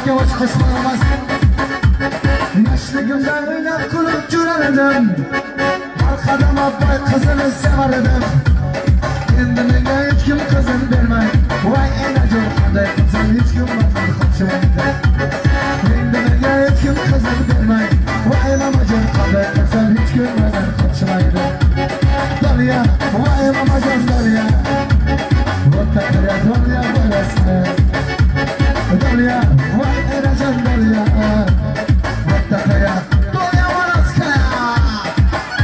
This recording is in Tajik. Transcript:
Yavaş koşmalamaz. Yoshligimda o'ynab kulib yurar edim. Har qadam oppay qizini sevar edim. Endi menga hech kim qizini bermay. Voy enajon, qanday qilsam hech kim